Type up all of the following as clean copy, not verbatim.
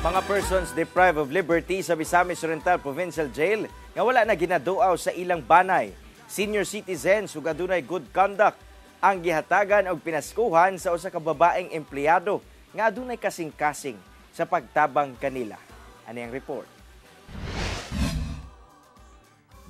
Mga persons deprived of liberty sa Misamis Oriental Provincial Jail nga wala na ginaduaw sa ilang banay. Senior citizens ug adunay good conduct ang gihatagan og pinaskuhan sa usa ka babaeng empleyado nga adunay kasing-kasing sa pagtabang kanila. Ani ang report.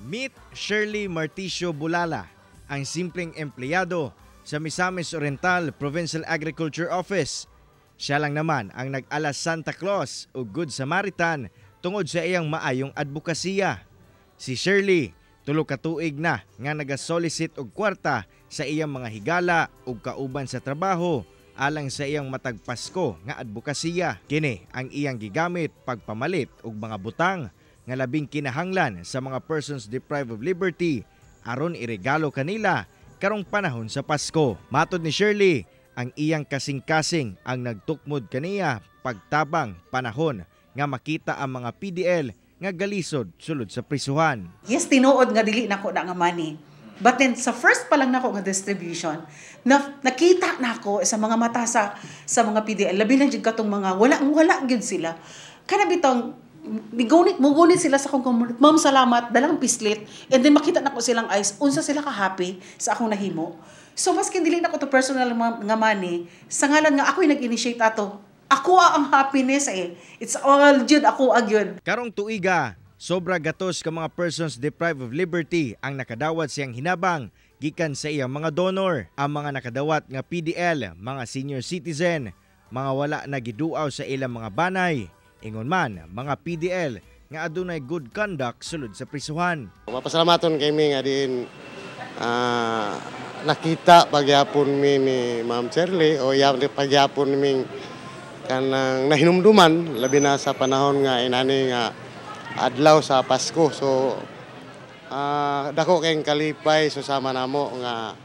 Meet Shirley Marticio Bulala, ang simpleng empleyado sa Misamis Oriental Provincial Agriculture Office. Siya lang naman ang nag-alas Santa Claus o Good Samaritan tungod sa iyang maayong advokasya. Si Shirley, 3 ka tuig na nga nagasolicit og kwarta sa iyang mga higala ug kauban sa trabaho alang sa iyang matag Pasko nga advokasya. Kini ang iyang gigamit pagpamalit og mga butang nga labing kinahanglan sa mga persons deprived of liberty aron iregalo kanila karong panahon sa Pasko. Matod ni Shirley, ang iyang kasing-kasing ang nagtukmod kaniya pagtabang panahon nga makita ang mga PDL nga galisod sulod sa prisuhan. Yes, tinuod nga dili nako na nga money. But then sa first pa lang nako nga distribution, na, nakita nako sa mga mata sa mga PDL, labi na jud katong mga wala wala gyud sila. Kana bitong migunit mugunit sila sa akong community. "Ma'am, salamat," dalang pislit. And then makita nako silang eyes, unsa sila ka happy sa akong nahimo. So maskin dili nako to personal nga money, sa ngalan nga ako'y nag-initiate ato. Ako ang happiness eh. It's all jud ako agyud. Karong tuiga, sobra gatos ka mga persons deprived of liberty ang nakadawat siyang hinabang gikan sa iyang mga donor. Ang mga nakadawat nga PDL, mga senior citizen, mga wala na giduaw sa ilang mga banay. Ingon man, mga PDL nga adunay good conduct sulod sa prisuhan. Mapasalamaton kami nga diin nakita pagyapon mi ni Ma'am Shirley o iya pagyapon ming kanang nahinumduman, labi na sa panahon nga inani nga adlaw sa Pasko. So dako kayong kalipay susama namo nga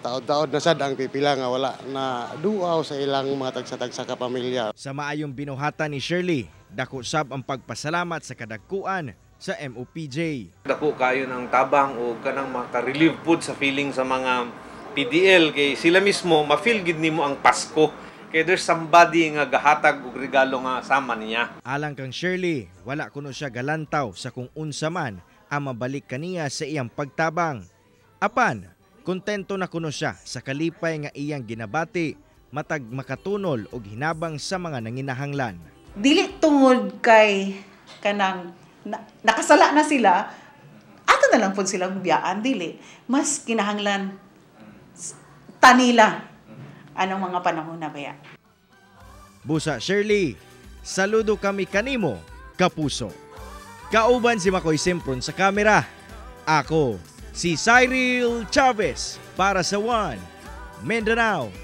taod-taod na sad ang pipila nga wala na duaw sa ilang mga tagsa-tagsa ka pamilya. Sa maayong binuhatan ni Shirley, dako sab ang pagpasalamat sa kadagkuan sa MOPJ. Dako kayo ng tabang o kanang maka-relieve pud sa feeling sa mga PDL kay sila mismo ma-feel gid nimo ang Pasko kay there's somebody nga gahatag og regalo nga sama niya. Alang kang Shirley, wala kuno siya galantaw sa kung unsa man ang mabalik kaniya sa iyang pagtabang. Apan, kontento na kuno siya sa kalipay nga iyang ginabati matag makatunol og hinabang sa mga nanginahanglan. Dili tungod kay kanang nakasala na sila, ato na lang pud silang biyaan, dili. Mas kinahanglan tanila anong mga panahon na baya. Busa Shirley, saludo kami kanimo, kapuso. Kauban si Makoy Sempron sa kamera. Ako, si Cyril Chavez para sa One Mindanao.